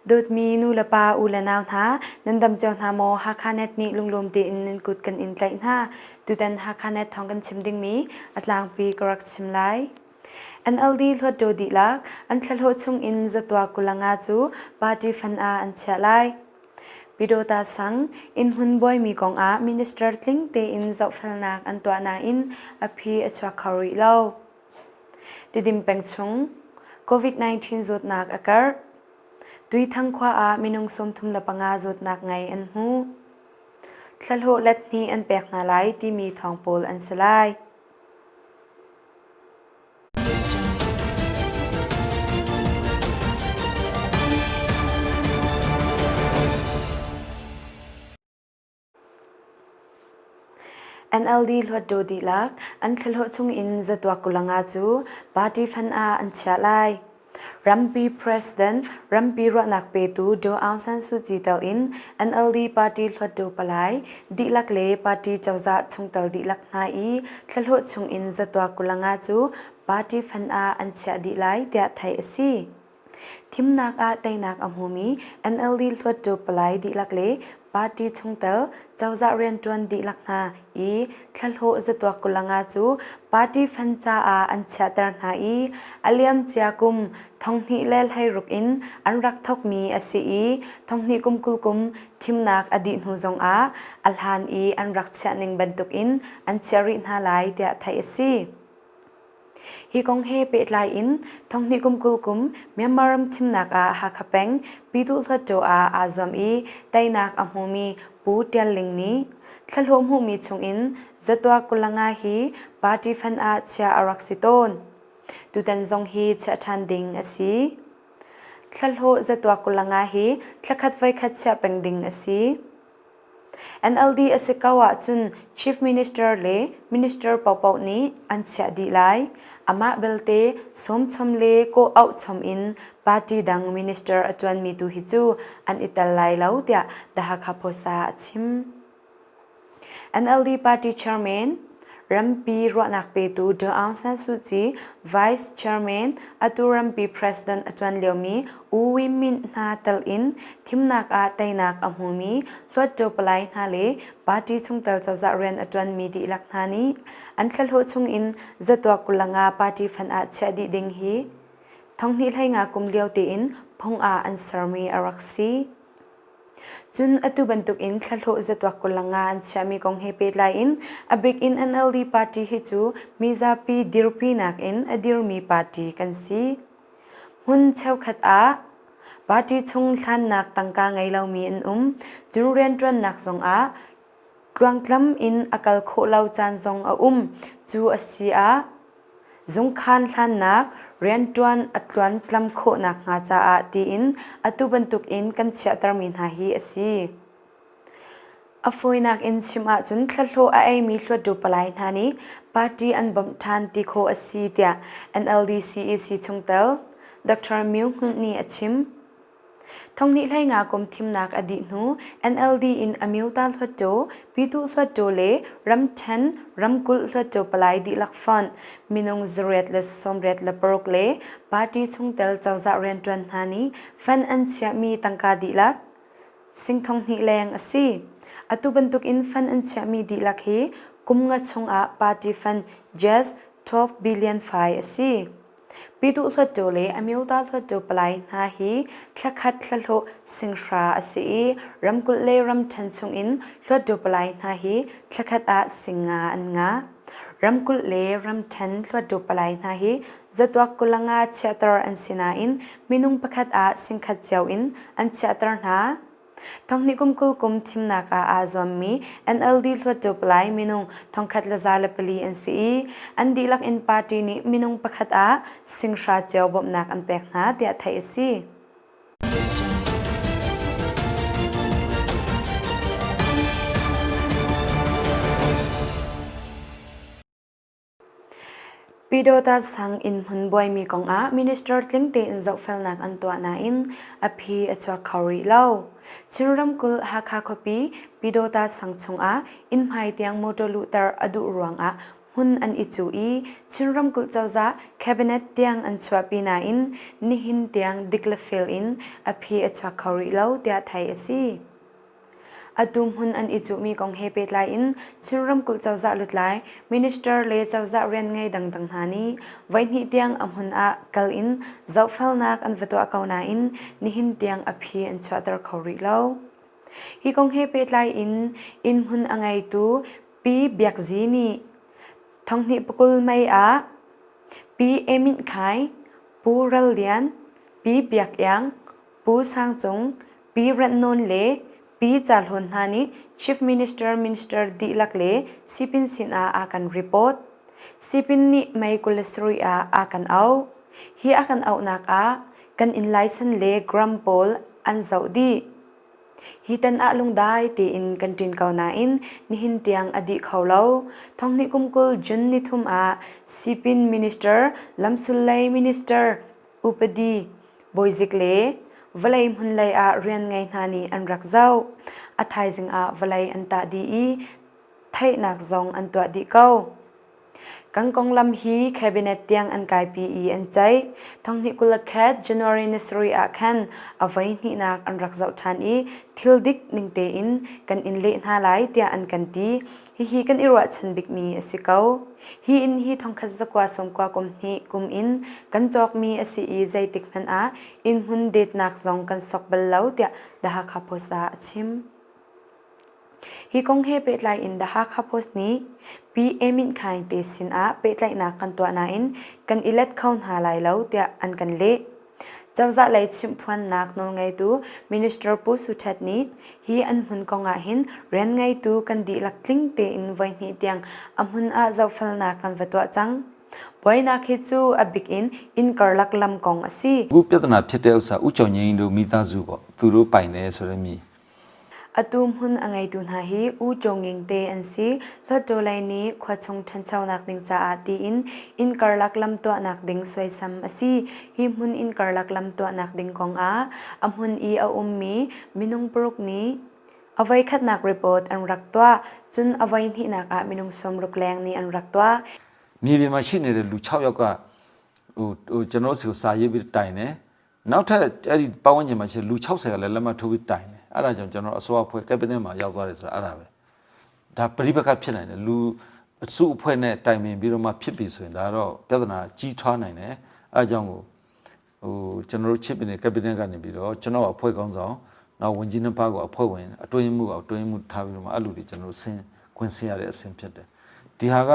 Dawtmi nu le pa, u le nau hna, nan dam cio hna maw? Hakha Net nih lunglawm tein nan kut kan in tlaih hna. Tutan Hakha Net thawng kan chim dingmi a tlangpi ka rak chim lai. NLD hluatdaw dihlak an thlahlawh chung in zatua kulanga cu party fund ah an chiah lai. Pyidawta sang innhmun buaimi kongah minister tling tein zohfelnak an tuah nain a phi a chuak kho rih lo. Tidim peng chung COVID-19 zawtnak a karh. Tuithang khua ah minung 35 zawtnak ngei an hmu. Thlahlawh let hnih an pek hna lai timi thawng pawl an si lai. NLD hluatdaw dihlak an thlahlawh chungin zatuak kulanga cu party fund ah an chiah lai. Rampi President, rampi ruahnak petu Daw Aung San Suu Kyi tel in NLD party hluatdaw palai dihlak le party cozah chungtel dihlak hna i thlahlawh chungin zatuak kulanga cu party fund ah an chiah dih lai tiah theih a si. Thimnak ah teinak a hmumi NLD hluattu palai dihlak le party chungtel cozah rianṭuan dihlak hna i thlahlawh zatuak kulanga cu party fund caah an chiahter hna i a liamcia kum 2016 in an rak thawkmi a si i thonghnih kum 20 kum thimnak a dih hnu zongah a hlan i an rak chiah ning bantukin an chiah rih hna lai tiah theih a si. Hi kong he pehtlai in thonghnih kum 20 kum Myanmar ram thimnak ah Hakha peng Pyituh Hluttaw ah aa zuam i teinak a hmumi Pu Tial Ling nih thlahlawh hmuhmi chungin zatuak 25 hi party fund ah chiah a rak si tawn. Tutan zong hi chiah ṭhan ding a si. Thlahlawh zatuak 25 hi thlakhat voikhat chiah peng ding a si. NLD a si ko ahcun Chief Minister le Minister paohpaoh nih an chiah dih lai. Amah belte sawmchom le kawh auhchom in party dang minister a ṭuanmi tu hi cu an i tel lai lo tiah The Hakha Post ah a chim. NLD party chairman rampi ruahnak petu Daw Aung San Suu Kyi, Vice Chairman, atu rampi President a ṭuan liomi U Win Myint hna tel in thimnak ah teinak a hmumi Hluttaw palai hna le party chungtel cozah rian a ṭuanmi dihlak hna nih an thlahlawh chungin zatuak 25 party fund ah chiah dih ding hi thonghnih 15 kum lio tein phung ah an sermi a rak si. Cun atu bantukin thlahlawh zatuak 25 an chiahmi kong he pehtlai in a bik in NLD party hi cu mizapi dirpinak in a dirmi party kan si. Hmun cheukhat ah party chung hlannak tangka ngei lomi an um. Cun rianṭuannak zongah tluangtlam in a kal khawh lo caan zong a um. Cu a si ah zungkhan hlannak rianṭuan a tluantlam khawh nakhnga caah tiin atu bantukin kan chiahtermi hna hi a si. A fawinak in chim ahcun thlahlawh a eimi hluattu palai hna nih party an bawmh ṭhan ti khawh a si tiah NLD CEC chungtel Dr. Myo Hmunh nih a chim. Thonghnih 15 kum thimnak a dih hnu NLD in Amyota Hluttaw, Pyituh Hluttaw le ramṭhen ramkulh Hluttaw palai dihlak fonh minung 186 le party chungtel cozah rianṭuan hna nih fund an chiahmi tangka dihlak sing 2,000 leng a si. Atu bantukin fund an chiahmi dihlak hi kum nga chungah party fund just 12 billion fai a si. Pyituh Hluttaw le Amyota Hluttaw palai hna hi thlakhat thlahlawh singhra a si i ramkulh le ramṭhen chungin Hluttaw palai hna hi thlakhat ah singnga an ngah. Ramkulh le ramṭhen Hluttaw palai hna hi zatuak 25 chiahter an si nain minung pakhat ah singkhat cio in an chiahter hna. Thonghnih kum 20 kum thimnak ah aa zuammi NLD Hluttaw palai minung 1,104 an si i an dihlak in party nih minung pakhat ah singhra cio bawmhnak an pek hna tiah theih a si. Pyidawta sang innhmun buaimi kongah minister tling tein zohfelnak an tuah nain a phi a chuak kho rih lo. Chin ramkulh Hakha khuapi Pyidawta sang chungah innhmai tiang motor luhter a duh ruangah hmun an i cuh i Chin ramkulh cozah cabinet tiang an chuahpi nain nihin tiang dik le fel in a phi a chuak kho rih lo tiah theih a si. Atu hmun an i cuhmi kong he pehtlai in Chin ramkulh cozah lutlai minister le cozah rianngei dangdang hna nih voihnih tiang a hmun ah kal in zohfelnak an va tuah ko nain nihin tiang a phi an chuahter kho rih lo. Hi kong he pehtlai in inn hmun a ngeitu Pi Biak Zi nih thonghnih pakul May ah Pi Emint Khai, Pu Ral Lian, Pi Biak Iang, Pu Sang Cung, Pi Ranh Nawn le Pi Ca Hlawn hna nih Chief Minister Minister dihlak le sipin sinah a kan report. Sipin nih May 27 ah a kan auh. Hi a kan auhnak ah kan inn license le gram pawl an zoh dih. Hi tan ah lungdai tein kan ṭin ko nain nihin tiang a dih kho lo. Thonghnih kum 20 June nithum ah Sipin Minister, Lamsul lei Minister, upadi bawizik le vawlei hmunlei ah rian ngei hna nih an rak zoh. A thaizing ah vawlei an tah dih i theihnak zong an tuah dih ko. Kan konglam hi cabinet tiang an kaipi i an ceih. Thonghnih 21 January ni sarih ah khan a voi hnihnak an rak zoh ṭhan i thil dik ning tein kan in leh hna lai tiah an kan ti. Hihi kan i ruahchan bikmi a si ko. Hi inn hi thongkhat zakua sawmkua kum hnih kum in kan cawkmi a si i zeitik hmanh ah innhmun detnak zong kan sok bal lo tiah The Hakha Post ah a chim. Hi kong he pehtlai in The Hakha Post nih Pi Emin Khaing te sin ah pehtlaihnak kan tuah nain kan i let kho hna lai lo tiah an kan leh. Cozah lei chimhphuannak nawlngeitu Minister Pu Su Htet nih hi an hmun kong ah hin rian ngeitu kan dihlak tling tein voihnih tiang a hmun ah zohfelnak kan va tuah cang. Buainak hi cu a bik in inn karlak lam kong a si. အခုပြဿနာဖြစ်တဲ့ဥစ္စာဥချုံငင်းတို့မိသားစုပေါ့သူတို့ပိုင်တယ်ဆိုတဲ့မိ Atu hmun a ngeitu hna hi U Caw Nging te an si. Hluttaw lei nih khuachung ṭhanchonak ding caah tiin inn karlak lam tuahnak ding suaisam a si. Hi hmun inn karlak lam tuahnak ding kongah a hmun i a ummi minung paruk nih a voikhatnak report an rak tuah. Cun a voihnihnak ah minung 60 leng nih an rak tuah. မြေပြင်မှာရှိနေတဲ့လူ6ယောက်ကဟိုဟိုကျွန်တော်တို့စီကိုစာရေးပြီးတိုင်တယ် နောက်ထပ်အဲ့ဒီပတ်ဝန်းကျင်မှာရှိလူ60ကလည်းလက်မှတ်ထိုးပြီးတိုင်တယ်အဲ့ဒါကြောင့်ကျွန်တော်အစိုးရဖွဲ့ cabinet မှာရောက်သွားတယ်ဆိုတာအဲ့ဒါပဲဒါပြိပခတ်ဖြစ်နိုင်တယ်လူအစုအဖွဲ့နဲ့တိုင်ပင်ပြီးတော့မှဖြစ်ပြီဆိုရင်ဒါတော့ပြဿနာကြီးထွားနိုင်တယ်အဲ့ဒါကြောင့်ကိုဟိုကျွန်တော်တို့ချစ်ပင်တဲ့ cabinet ကနေပြီးတော့ကျွန်တော်အဖွဲ့ကောင်းဆောင်နောက်ဝန်ကြီးနှစ်ပါးကိုအဖွဲ့ဝင်အတွင်းမှုအတွင်းမှုထားပြီးတော့မှအဲ့လိုတွေကျွန်တော်တို့ဆင်းခွင့်ဆင်းရတဲ့အဆင့်ဖြစ်တယ်ဒီဟာက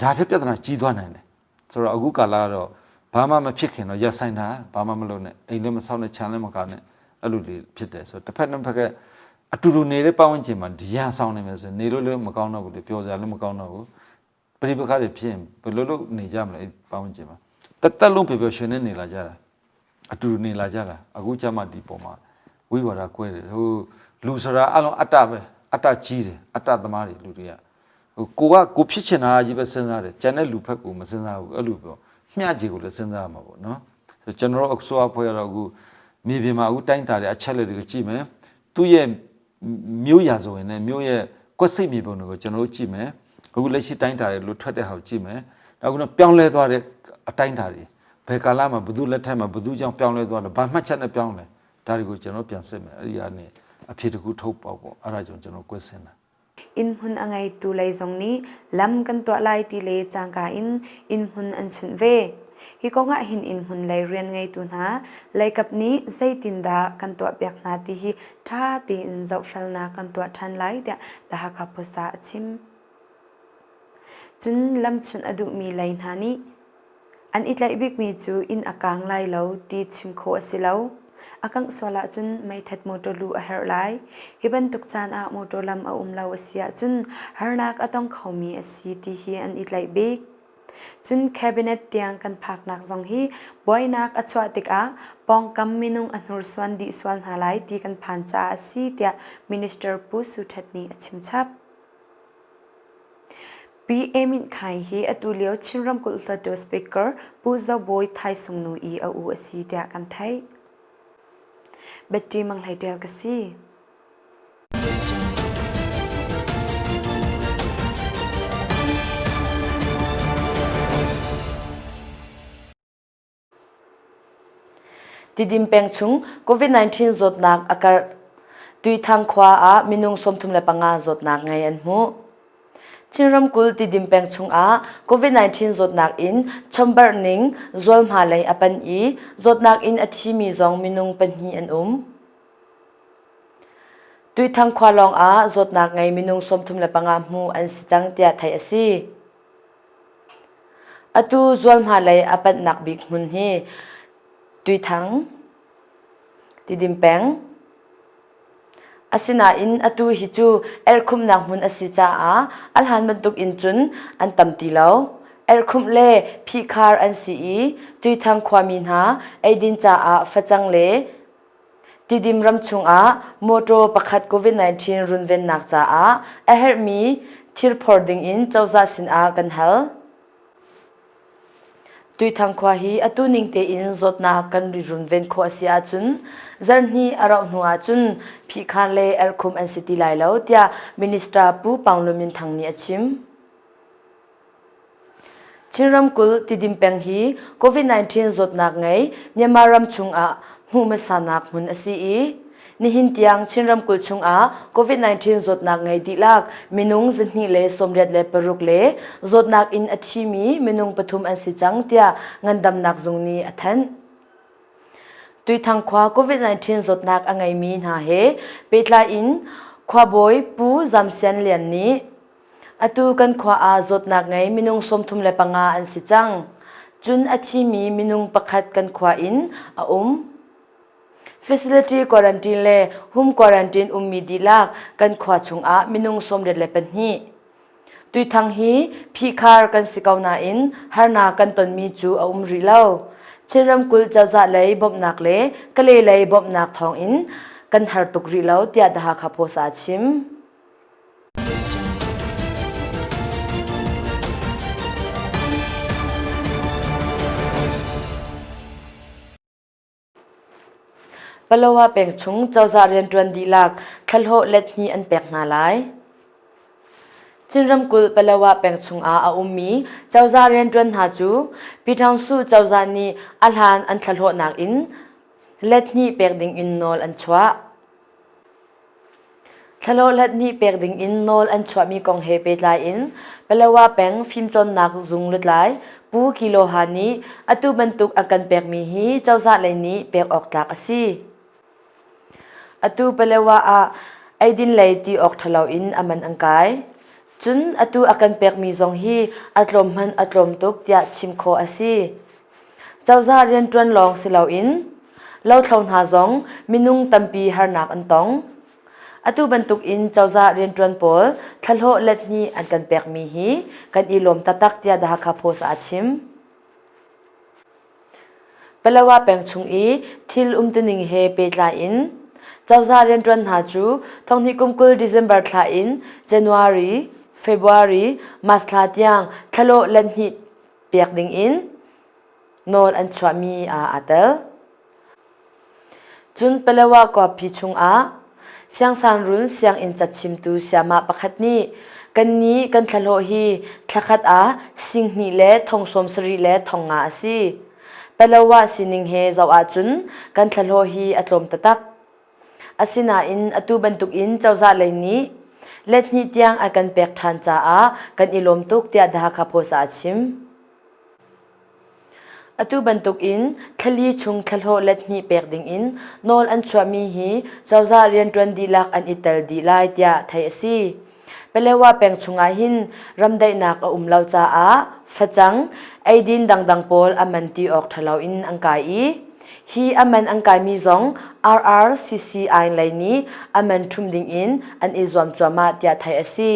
ဒါထက်ပြဿနာကြီးသွားနိုင်တယ်ဆိုတော့အခုကာလကတော့ဘာမှမဖြစ်ခင်တော့ရပ်ဆိုင်တာဘာမှမလုပ်နဲ့အိမ်လည်းမဆောက်နဲ့ခြံလည်းမကာနဲ့အဲ့လိုလေးဖြစ်တယ်ဆိုတော့တစ်ဖက်တစ်ဖက်ကအတူတူနေတဲ့ပတ်ဝန်းကျင်မှာဒီရန်ဆောင်နေမယ်ဆိုနေလို့လည်းမကောင်းတော့ဘူးလေပျော်စရာလည်းမကောင်းတော့ဘူးပရိပခတွေဖြစ်ရင်ဘယ်လိုလုပ်နေကြမလဲပတ်ဝန်းကျင်မှာတသက်လုံးပျော်ပျော်ရွှင်နေနေလာကြတာအတူတူနေလာကြတာအခုကျမှဒီပုံမှာဝိဝါဒကွဲတယ်ဟိုလူဆိုတာအလုံးအတ္တပဲအတ္တကြီးတယ်အတ္တသမားတွေလူတွေကဟိုကိုကကိုဖြစ်ချင်တာကြီးပဲစဉ်းစားတယ်ကျန်တဲ့လူဖက်ကိုမစဉ်းစားဘူးအဲ့လိုပြောမျှကြီးကိုလည်းစဉ်းစားရမှာပေါ့နော်ဆိုကျွန်တော်တို့အစိုးရဖွဲ့ရတော့အခုမြေပြင်မှာအခုတိုင်းတာတဲ့အချက်လက်တွေကိုကြည့်မယ်သူ့ရဲ့မြို့ရာဇဝင်နဲ့မြို့ရဲ့ကွက်စိတ်မြေပုံတွေကိုကျွန်တော်တို့ကြည့်မယ်အခုလက်ရှိတိုင်းတာတွေလို့ထွက်တဲ့ဟာကိုကြည့်မယ်နောက်ခုနပြောင်းလဲသွားတဲ့အတိုင်းတာတွေဘယ်ကာလမှာဘသူလက်ထက်မှာဘသူကြောင့်ပြောင်းလဲသွားတယ်ဘာမှတ်ချက်နဲ့ပြောင်းလဲဒါတွေကိုကျွန်တော်ပြန်စစ်မယ်အဲ့ဒီကနေအဖြစ်တစ်ခုထုတ်ပေါက်ပေါ့အဲ့ဒါကြောင့်ကျွန်တော်ကွက်စင်တာ Inn hmun a ngeitu lei zong nih lam kan tuah lai ti le cangka in inn hmun an chunh ve. Hi kong ah hin inn hmun lei rian ngeitu hna leikap nih zeitindah kan tuahpiak hna ti hi ṭha tein zohfelnak kan tuah ṭhan lai tiah The Hakha Post ah a chim. Cun lamchunh a duhmi lei hna nih An i tlaih bikmi cu inn a kaang lai lo ti chim khawh a si lo. A kangh sual ahcun meithat motor luh a herh lai. Hi bantuk caan ah motor lam a um lo a si ahcun harnak a tong khomi a si ti hi an i tlaih bik. Cun cabinet tiang kan phaknak zong hi buainak a chuah tikah pawngkam minung a hnursuan dih sual hna lai ti kan phan caah a si tiah Minister Pu Su Htet nih a chimchap. Pi Amin Khaing hi atu lio Chin ramkulh Hluttaw Speaker Pu Zo Bawi Thaisung nu i a u a si tiah kan theih. Betty Mang Hlei Ṭial ka si. Tidim peng chung COVID-19 zawtnak a karh. Tuithang khua ah minung 35 zawtnak ngei an hmuh. Chin ramkulh Tidim peng chungah COVID-19 zawtnak in chombarh ning zualhma lei a panh i zawtnak in a thimi zong minung pahnih an um. Tuithang khua lawng ah zawtnak ngei minung 35 hmuh an si cang tiah theih a si. Atu zualhma lei a panhnak bik hmun hi Tuithang, Tidim peng. Asinain atu hi cu erhkhumhnak hmun a si caah a hlan bantuk in cun an tam ti lo. Erhkhumh le phihkhar an si i Tuithang khuami hna eidin caah facang le Tidim ram chungah mawṭaw pakhat COVID-19 runvennak caah a herhmi thil phor dingin cozah sinah kan hal. Tuithang khua hi atu ning tein zawtnak kan runven khawh a si ahcun zarhhnih a rauh hnu ahcun phihkhar le erhkhum an si ti lai lo tiah Minister Pu Pang Lu Min Thang nih a chim. Chin ramkulh Tidim peng hi COVID-19 zawtnak ngei Myanmar ram chungah hmuh hmasanak hmun a si i nihin tiang Chin ramkulh chungah COVID-19 zawtnak ngei dihlak minung 286 le zawtnak in a thimi minung pathum an si cang tiah ngandamnak zung nih a thanh. Tuithang khua COVID-19 zawtnak a ngeimi hna he pehtlai in khuabawi Pu Zam Sian Lian nih Atu kan khua ah zawtnak ngei minung 35 an si cang. Cun a thimi minung pakhat kan khua in a um. Facility quarantine le home quarantine ummi dihlak kan khua chungah minung 94. Tuithang hi phihkhar kan si ko nain harnak kan tonmi cu a um rih lo. Chin ramkulh cozah lei bawmhnak le Kale lei bawmhnak thawngin kan har tuk rih lo tiah The Hakha Post ah a chim. Palawa peng chung cozah rianṭuan dihlak thlahlawh let hnih an pek hna lai. Chin ramkulh Palawa peng chungah a ummi cozah rianṭuan hna cu Pyitaungsu cozah nih a hlan an thlahlawhnak in let hnih pek ding in nawl an chuah. Thlahlawhhlat nih pek dingin nawl an chuahmi kong he pehtlai in Palawa peng fimcawnnak zung lutlai Pu Kilo Ha nih atu bantuk a kan pekmi hi cozah lei nih pek awk tlak a si. Atu Palawa ah eidin lei ti awk ṭhalo in a man an kai. Cun atu a kan pekmi zong hi a tlawm hmanh a tlawm tuk tiah chim khawh a si. Cozah rianṭuan lawng si loin lothlo hna zong minung tampi harnak an tong. Atu bantukin cozah rianṭuan pawl thlahlawh let hnih an kan pekmi hi kan i lawm taktak tiah The Hakha Post ah a chim. Palawa peng chung i thil umtuning he pehtlai in cozah rianṭuan hna cu thonghnih kum 20 December thla in January, February, March thla tiang thlahlawh let hnih pek dingin nawl an chuahmi ah aa tel. Cun Palawa khuapi chungah Siangsangrun sianginn cachimtu sayamah pakhat nih kannih kan thlahlawh hi thlakhat ah singhnih le thong 70 le thong nga a si. Palawa sining he zoh ahcun kan thlahlawh hi a tlawm taktak. Asinain atu bantukin cozah lei nih let hnih tiang a kan pek ṭhan caah kan i lawm tuk tiah The Hakha Post ah a chim. Atu bantukin thlali chung thlahlawh let hnih pek dingin nawl an chuahmi hi cozah rianṭuan dihlak an i tel dih lai tiah theih a si. Palewa peng chungah hin ramdaihnak a um lo caah facang, eidin dangdang pawl a man ti awk ṭhalo in an kai i hi a man an kaimi zong RRCCI lei nih a man ṭhum dingin an i zuam cuahmah tiah theih a si.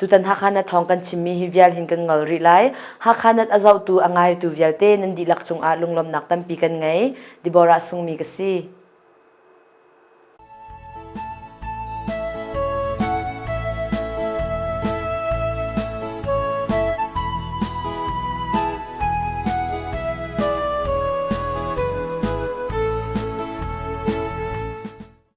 Tutan Hakha na thawng kan chimmi hi vial hin kan ngol rih lai. Hakha nat a zohtu a ngaitu vialte nan dihlak cungah lunglawmhnak tampi kan ngei. Deborah Sungmi ka si.